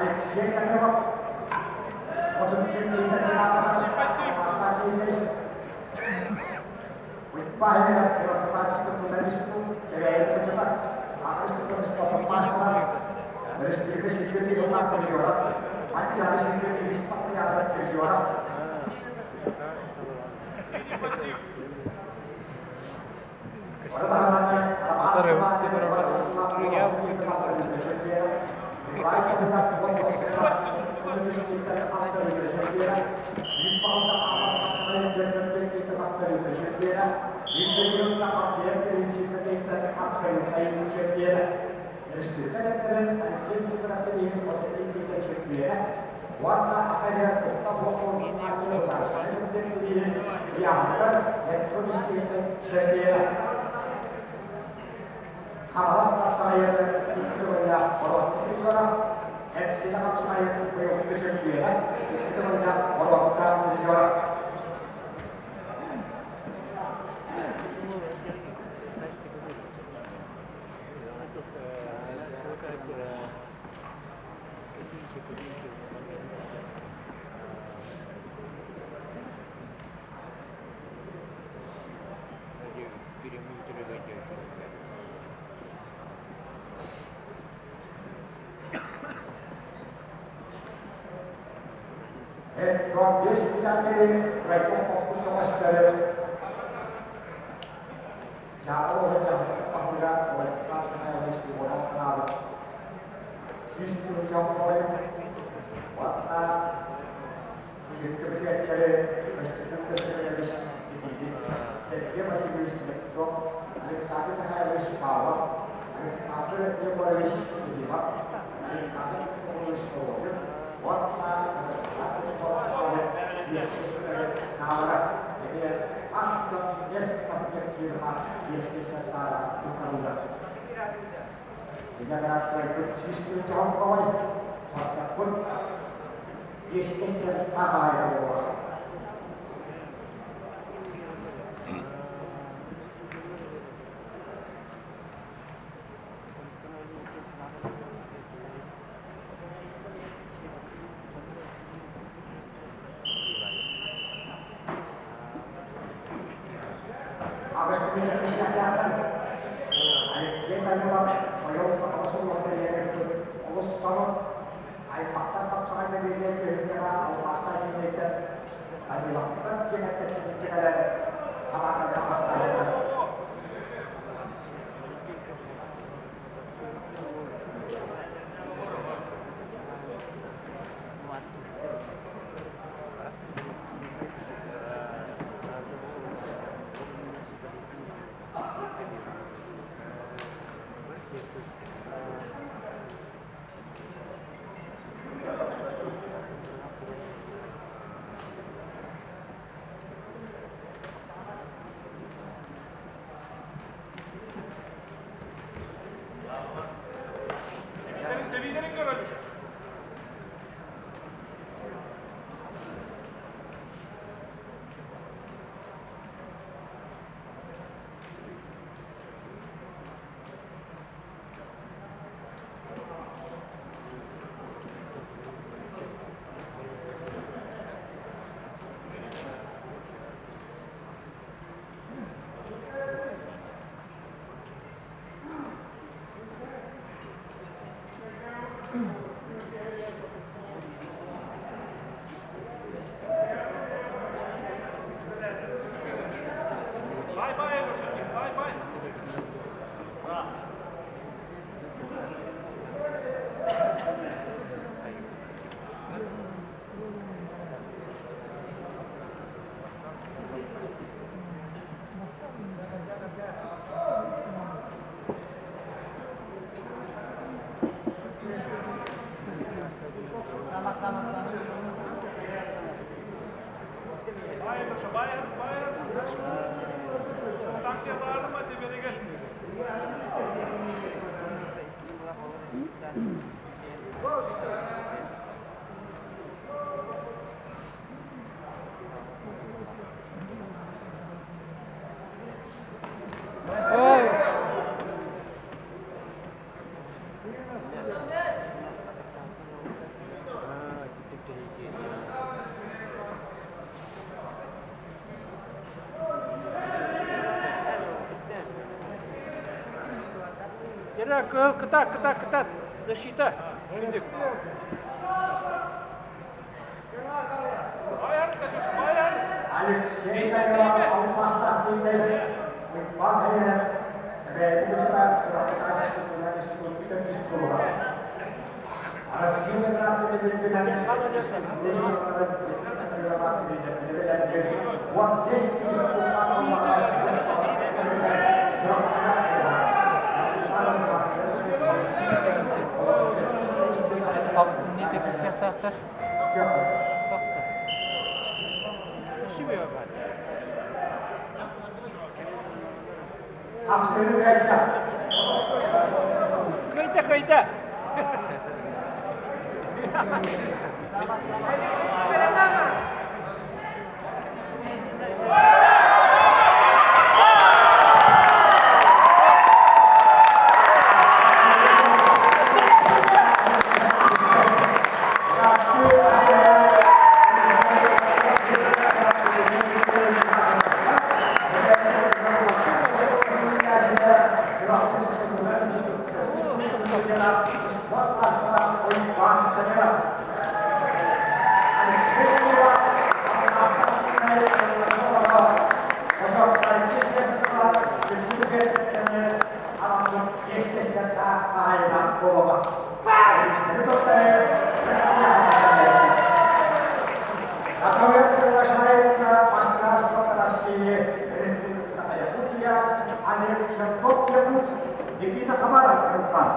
Алексей Данилов 34 Хаҥалас хапсаҕайыгар икки төгүллээх боруонса призера, Эпсилэ хапсаҕайын быйылгы чөмпүйүөнэ, икки төгүллээх боруонса призера. Эт райком көстөрү Владислав Михайлович Иванов анаабыт 100 уонна Сергей Васильевич Слепцов, Александр Михайлович Павлов, Александр Егорович Ефимов, Александр Христофорович Рожин уонна Алексей Данилов олус аймахтар хапсаҕайга биэрэр түһүлгэҕэ алмаастаах киинэйтэн Даниловтар диэн кэлэн хамаатарга бастаабыттар. Тэбиилэрин көрөлү. Бай-бай, бай-бай. Дистанция баарыма теберигер. Лера, кыһыл кытаат, кытаат, кытаат. Защита. Şimdi. Алексей Данилов алмаастаах Күннэй Уйбаан Хэлиэнэп бэйэтин дьоно Чурапчытааҕы институт куруһа Россия Федерациятын үрдүнэн 15 Алгысымныы тэпписиэхтээхтэр. Тохто. Хапсыгы кыайда. Кыайда, кыайда. Мастера спорта России, Республики Саха, Якутия, Олег Шевков, Якутск, Никита Хабаров, Ньурба.